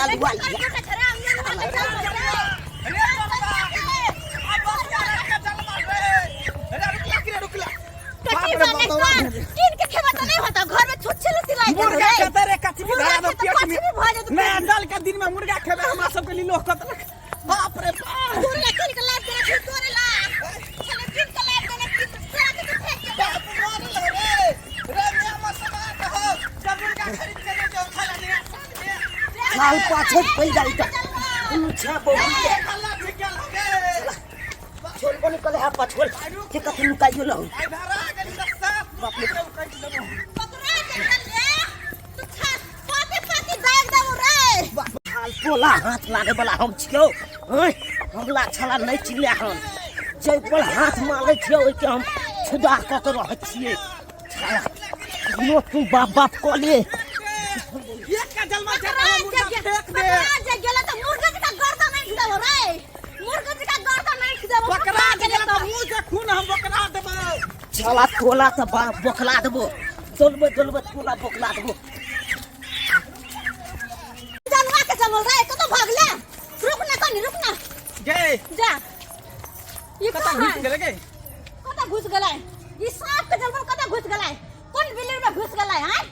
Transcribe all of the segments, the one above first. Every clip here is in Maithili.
अलुआ लिया। रे बाबा, आ बसिया रे के जलमल रे। रे रुकला कि रे रुकला। बाप रे बाप, दौड़ा भेलै। कीन के खेबा त नहीं होता घर में छुच्छे ले सिलाई कर मुर्गा खेते रे कथी भी मुर्गा धरा दो खेते पेट कथी में। भी भऽ जेतौ। नया साल के दिन में मुर्गा खेबे हमरा सबके लिए लोग कतलक। बाप रे बाप। तोरे ला कीन के लाइफ देना छी तोरे ला छले कीन के लाइफ देना की तोरा के फेंक के बाप मरल रे। रे मियां मसमा कहो जब मुर्गा खरीद के दे दो खाला नया साल में। साल पाछे पड़ जाई त छा बहुत ए, हल्ला ठीक गेल हो गे। छोड़ बनी कले हा पछोल के कथी लुकाइयो लहु। आई धरा गेली त साफ बाप रे काटि देबो। पकड़ा के चल ले तू छा पाती पाती दाग देबो रे। हाल पोला हाथ लागे वाला हम छियौ। ओए हमला छला नहीं चिल्ला हम जै पर हाथ मारै छियौ ओइ के हम छुदा क के रहै छियै। छला नो तू बाप बाप क ले। एक का जलमा छै पकड़ा मुर्गा जे फेंक दे। पकड़ा जे गेला त मुर्गा जी का गर्दन नहीं देबो रे, मुर्गा जी का गर्दन नहीं देबो। बकरा जे गेला त मुंह से खून हम बकरा देबो। छला तोला त बाप बोकला देबो, दोलबे दोलबे तोला बोकला देबो। जानवा के चलल रे कत भागले, रुक ना कनी रुक ना। गे जा ये कतऽ कहाँ घुस है? गेलै गे? कतऽ घुस गेलै ई सांप के जलमल, कतऽ घुस गेलै, कोन बिल्ली में घुस गेलै? हैं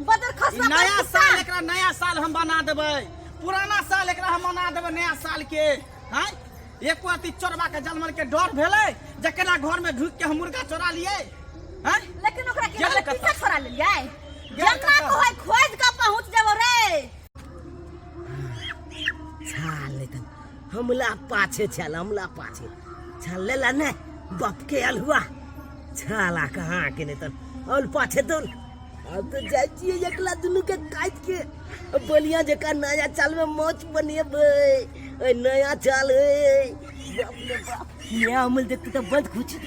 बदर ई खसवा नया पर कुत्ता। साल एकरा नया साल हम बना देबै, पुराना साल एकरा हम मना देबै नया साल के। हैं एको अति चोरबा के जलमल के डर भेलै जे केना घर में ढुक के हम मुर्गा चोरा लिए। हैं लेकिन ओकरा के गेलै कतऽ? पीछा छोड़ा लेलियै। गेलै जेना कतऽ? कहै खोज के पहुंच जेबो रे। छाल लेतन हमला पाछे छल, हमला पाछे छाल लेला ने बाप के अलहुआ छाला कहाँ के लेतन और पाछे दौड़। अब तो जाइ छियै एकला दुनू के काटि के बढ़िया जकाँ नया चाल में मौज बनेबै। ओए नया चाल है बाप रे बाप, नया अमल देखते तो बंद खुशी।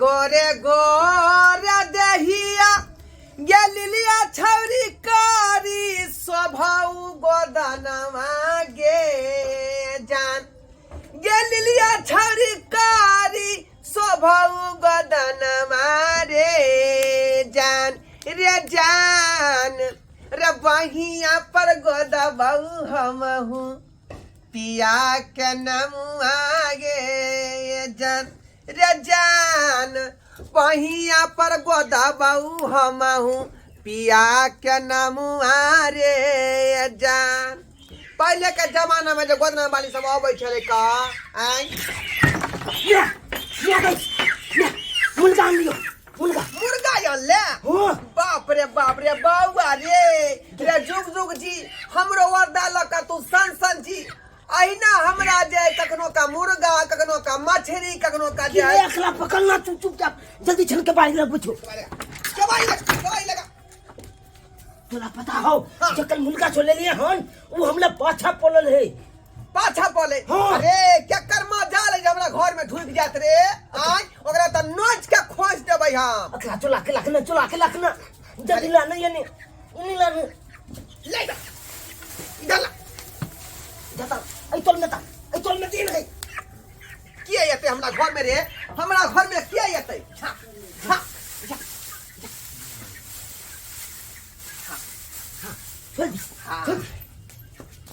गोरे गोरे देहिया गेलिया छौरी कारी स्वभाव गोदनवा गे जान, गेलिया छौरी कारी स्वभाव गोदनवा रे जान, रे जान रे बहिया पर गोदबऊ हमहू पिया के नमुआ गे जान, रे जान बहिया पर गोदबऊ हमहू पिया के नमुआ रे जान। पहले के जमाना में जो गोदना वाली सब अबै छलै का आय या या गई या मुर्गा आन लियो मुर्गा। मुर्गा आनले? हो। बाप रे बाप रे बौआ रे रे जुग जुग जी हमरो वर्दा लऽ कऽ तू सन सन जी अहिना हमरा जे कखनो का मुर्गा कखनो का मछली कखनो का जे ये अखला पकड़ना तू चुपचाप जल्दी छन के बाहर पूछो। चबाई लगा चबाई लगा। तोला पता हो हाँ। जकल मुर्गा छोले लिए हन वो हमला पाछा पड़ल है। पाछा पड़ले? हाँ। अरे क्या कर्मा जाल है जे हमरा घर में ढुक जात रे आय, ओकरा त नोच के खोज देबै हम। अखला चला के लखना चला के लखना जल्दी लाना ये नहीं नहीं लाना। ले जा इधर ला। जाता ऐ तोल में ता ऐ तोल में तीन है। किया एते हमरा घर में रे, हमरा घर में किया एते? हां हां जा हां छोड़ दी, छोड़ दी।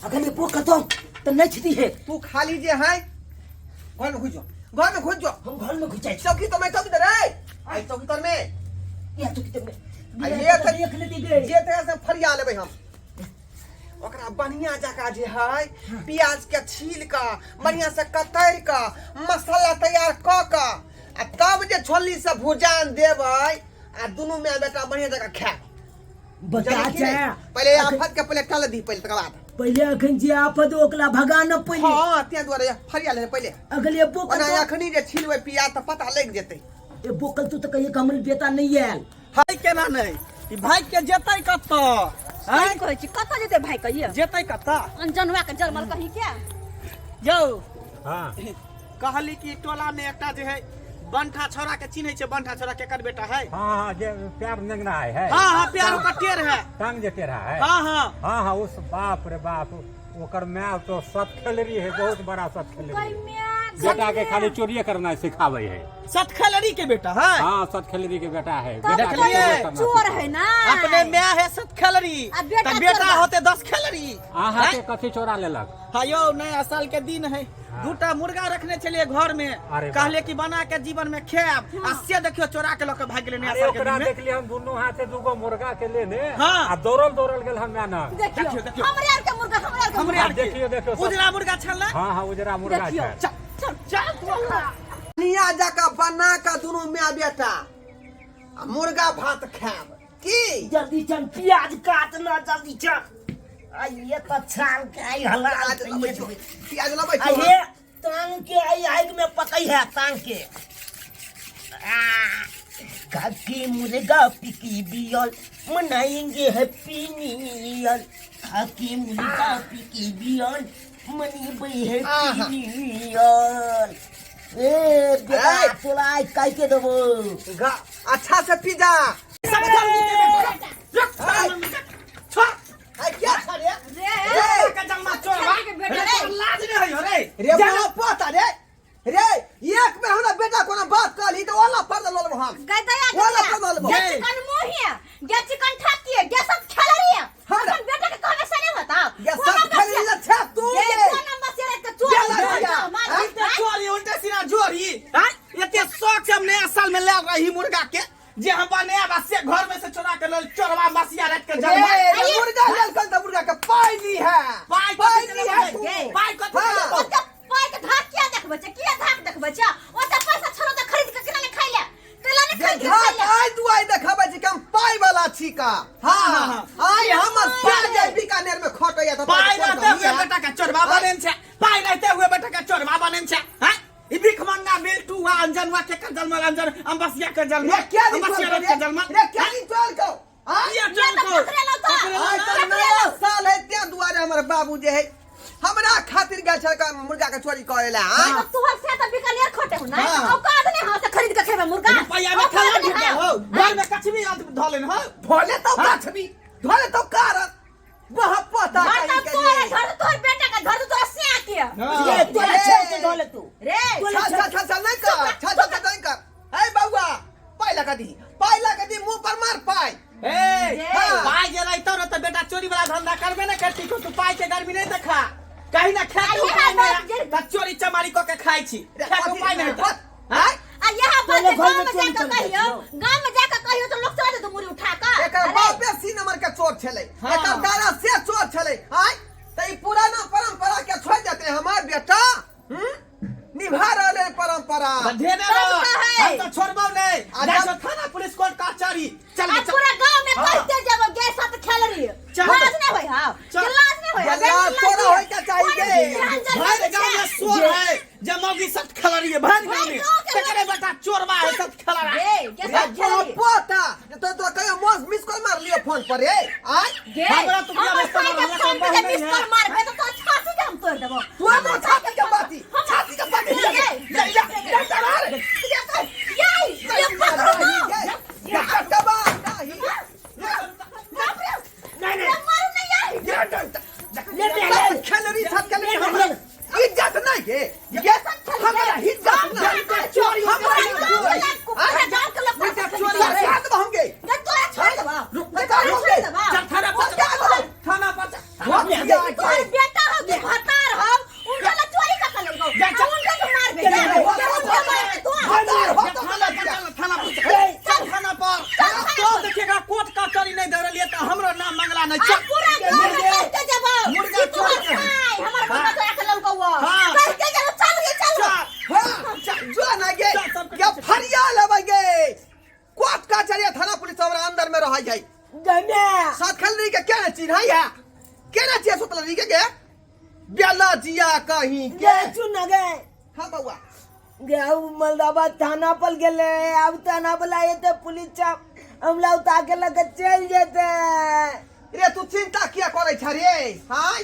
अगर ये पोक करता हूं तो नहीं छिदी है। तू खाली जे है घर में घुस जो, घर में घुस जो। हम घर में घुस जाए। चौकी तो मैं चौकी तो रे आई चौकी तर में या चौकी तर में आ ये त देख लेती गए। जे तरह से फरिया लेबै हम ओकरा बढ़िया जकाँ जे है प्याज के छील के बढ़िया से कतरि के मसाला तैयार क के आ तब जे छोलनी से भुजान देबै आ दुनू माय बेटा बढ़िया जकाँ खायब। बता जानै छी जा। ने? पहिले आफत के पहिले टल दी पहिले तकर बाद। पहिले अखन जे आफत ओकरा भगा न पहिले। हाँ, तें दुआरे फरिया ले पहिले। अगले ये बोकल ओना तो- अखनी जे छिलबै प्याज तऽ पता लागि जेतै। ये बोकल तू तऽ कहिए कमल बेटा नहीं आयल। हाय केना नहि ई भाई के जेतै कतऽ? सही कहै छी, कतऽ जेतै भाई कहिए? जेतै कतऽ? अनजनवा के जलमल कहीं के? यौ। हाँ। कहली कि टोला में एकटा जे है बंठा छोरा के चिन्है छै, बंठा छोरा केकर बेटा है? हाँ हाँ, जे प्यार नेंगना है, है। हाँ हाँ, प्यार ओकर टेर है। टांग जे टेढ़ा है। हाँ हाँ। हाँ हाँ, उस बाप रे बाप, ओकर my तो सब खेलरी है, बहुत बड़ा सब खेलरी है। माय बेटा के खाली चोरिए करना सिखावे है। सतखलरी के बेटा है। हाँ, सतखलरी के बेटा है। तब बेटा के देखलिए, चोरिए करना चोर सिखावे। है ना। अपने माय है सतखलरी, आ बेटा तऽ बेटा चोरबा। होते 10 खलरी। अहाँ के कथी चोरा लेलक? हाँ यौ, नया साल के दिन है, दूटा मुर्गा रखने छलिए घर में, अरे बाप। कहले कि बना के जीवन में खायब, आ से देखियो चोरा के लऽ के भागि गेलै नया अरे साल के ओकरा दिन में। देखलिए हम दुनू हाथ से दूगो मुर्गा के लेने हाँ। आ दौड़ल दौड़ल गेल हम ना। देखियो, देखियो, देखियो। हमरे आर के मुर्गा, हमरे आर के हमरे मुर्गा। आर के। देखियो, देखियो, सब- उजरा मुर्गा छल ना? हाँ हाँ, उजरा मुर्गा देखियो। छै। चल चल चल तू ओकरा। निया जका बना का दुनू माय बेटा आ मुर्गा भात खायब की। जल्दी चल, प्याज काटना, जल्दी चल। आइए तो छान के आई हला। प्याज लबै छौ, प्याज लबै छौ। आइए तांग के आई आग में पकई है तांग के। आ, काकी मुर्गा पिकी बियल मनाएंगे हैप्पी न्यू ईयर। काकी मुर्गा पिकी बियल मनीबै हैप्पी न्यू ईयर। ए बेटा, ए! तोरा आइ काटि के देबो। अच्छा से पी जा। सतखलरी के बेटा। रुक, छोड़। आई क्या छा रे? रे रे के जन्मा चोरबा। के बेटा रे, रे। तोरा लाज नहि होइ रे। रे बाप पोता रे, रे एक बेर हमरा बेटा कोनो बात कहली तऽ ओला पर दलबो हम। गै दया के ओला बेटा। पर दलबो। गे चिकन मुँह है, गे चिकन ठाकी है, गे सब खेलरी है। हाँ। अपन बेटा के कहबे से नहीं बताओ। गे सब खेलरी ले छे तू गे गे। कोन नंबर से रे के चोर गेला है, भैया। मार हाँ? उल्टे चोरी, उल्टे सिरा जोरी। हाँ? एते शौक से हम नया साल में ले रही मुर्गा के, जे हम बनाया बस से घर में से चोरा के लल चोरवा मसिया रख के रे जलवा। रे मुर्गा लेलकन तऽ मुर्गा के पाइ ली है। पाइ पाइ कथी ली के है लेबै? तू। पाइ कथी के हाँ। लेबै? ओते पाइ के धाक किया देखबै छै? किया धाक देखबै छै? ओते पैसा छलो तऽ खरीद के केना ने खाइ ले? केना ने जे खरीद के खाइ घाट ले? आइ दुआइ देखाबै छी कि हम पाइ वाला छी का। हाँ हाँ, आइ हमर पाइ जे बीकानेर में खटैया तऽ पाइ तोरा रहते हुए है। बेटा के चोरवा बनेन छै, पाइ रहते हुए बेटा के चोरवा बनेन छै। हैं? ई भीख मंगा मिलटू हुआ अंजन हुआ के जन्मल अंजन अंबसिया के जन्मल, रे क्या दी अंबसिया तोल के रे? जन्मल। रे क्या दी तोल को? आइ ये ये चल तऽ को पकड़े लो तऽ। आइ तऽ नया साल है, तें दुआरे हमर बाबू जे है हमरा खातिर गेल छल का मुर्गा के चोरी करे ला। आइ तऽ तोहर से तऽ बीकानेर खटे हो ना? हाँ। औकात नहीं हाँ से खरीद के खेबै मुर्गा। रुपया में औकात खाना नहीं ढूंढे हाँ। हो, घर में कछबी धोलेन हो। धोले तो कछबी धोले तो कारत वह पता घर कहीं तऽ के तोहर नहीं। घर तऽ तोहर बेटा के, घर तऽ तोहर सिया के। हाँ। ए, तोरा छेड़ के धोले तू। रे छल छल छल छल नहीं कर, छल छल छल नहीं कर। ए बउआ, पाइ लगा दी, पाइ लगा दी, मुंह पर मार पाइ। ए, जे। पाइ जे रहितौ ने तऽ बेटा चोरी वाला धंधा करबे ने करती। तू पाइ के गर्मी नहीं देखा कहीं ना खाए के आ इएह उपाय बात नहीं, जे- तऽ चोरी चमारी कऽ के खाइ छी, रे, खाए के कथी- उपाय नहीं कथ- तऽ आँय? आ यह बात तोरे जे घर में गाँव में चोरी जाके चल कहियो, जाइ गाँव में जाके कहियो तऽ लोक चला देतौ मुड़ी उठा कऽ। एकर अरे, बापे सी नंबर के चोर छलै, हाँ। एकर दादा से चोर छलै। आय तऽ ई पुराना परंपरा के छोड़ देते हमार बेटा? हम्म? निभा रहल है परंपरा। बंधेने सब रह, कहै। हम तऽ छोड़बौ नहीं। आ जाइ जब- छौ थाना पुलिस कोर्ट कचहरी, चल आ गे, चल। पूरा गाँव में हाँ। कहते जब गै साथ खेल रही। चल। लाज नहीं होय हाँ। चल। के लाज नहीं होय। ये लाज तोरा होय के चाही गे। भरि गाँव में शोर है जे मौगी सब खेलरी है भरि गाँव में, भरि गाँव के तकरे बेटा चोरबा है सब खेलरा। रे गे रे साथ खेल रही। पोता तो तो कहियो मोस मिस कॉल मार लियो फोन पर रे। आय गे हमरा तो हमर किया साई के हमरा फोन तो पे जे बहु मिस नहीं कॉल है। मारबे तऽ तोहर छाती के हम तोड़ देबो। तू हमर छाती के बाती, छाती के बाती। गे, जा जा जा जा रे। ये ये पकड़ो ना। नहीं नहीं मारू नहीं यार। खेलरी छत खेलरी हमरा इज्जत नहीं के ये, हमरा इज्जत नहीं, हमरा इज्जत। पूरा गाँव के लोग बेटा चोरी सर साथ में होंगे। गे तोरा छोड़ देबो। रुक होंगे। चल थाना पर चल, थाना पर चल। तोहर बेटा हो कि भतार हो, उनका ला चोरी का कर लेलको। जा, चल। उनका तो मारबे। जा, जा, उनका मारबे तू। भतार हो तो थाना पर चल, थाना पर चल, चल। थाना पर चल, थाना तो पर। देखिएगा कोर्ट कचहरी नहीं दौड़लिए तऽ हमरो नाम मंगला नहीं। आ चल पूरा गाँव में कहते जबो मुर्गा कि तोहर चोरी के। भाई हमर मुर्गा चोरा के लेलको वो। हाँ। कहते जबो, चल गे चल। चल। हाँ, जो ना गे चल, सबके ये फरिया लेबै गे। कोर्ट कचहरी थाना पुलिस हमरा अंदर में रहै है। गमे साथ खेलरी के केना चिन्है है, केना चिन्ह सुतल रही के गे बेला जिया कहीं के। गे सुन गे। हाँ बउआ। गे अब मलदाबाद थाना पर गेले, अब थाना पर आए पुलिस चाप हमला उठा के लगे चल जेते। रे तू चिंता किया करै छ रे? हाय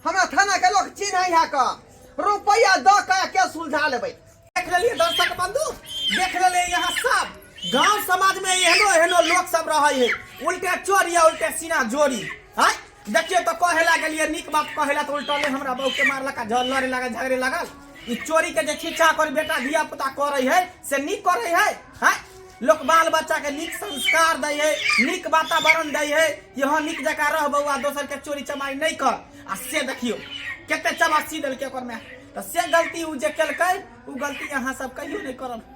हमरा थाना के लोग चिन्है है क रुपया द के के सुलझा लेबै। देख लेलिए दर्शक बंधु, देख लेलिए यहाँ सब गांव समाज में एहनो एहनो लोग सब रहे है, उल्टे चोरी आ उल्टे सीना जोरी। आय देखियो तो कहे लागलिए नीक बात कहेला तो उल्टले हमरा बहू के मारलक आ लड़े लागल झगड़े लागल। ई चोरी के जे खिच्चा कर बेटा धिया पुता करै है से नीक करै है? हैं, लोक बाल बच्चा के नीक संस्कार दै है, नीक वातावरण दै है कि हाँ, नीक जकाँ रह बौआ, दोसर के चोरी चमारी नहि कर। आ से देखियौ कते चबासी देलकै ओकर माय। तऽ से गलती ओ जे केलकै, ओ गलती अहाँ सब कहियो नहि करब।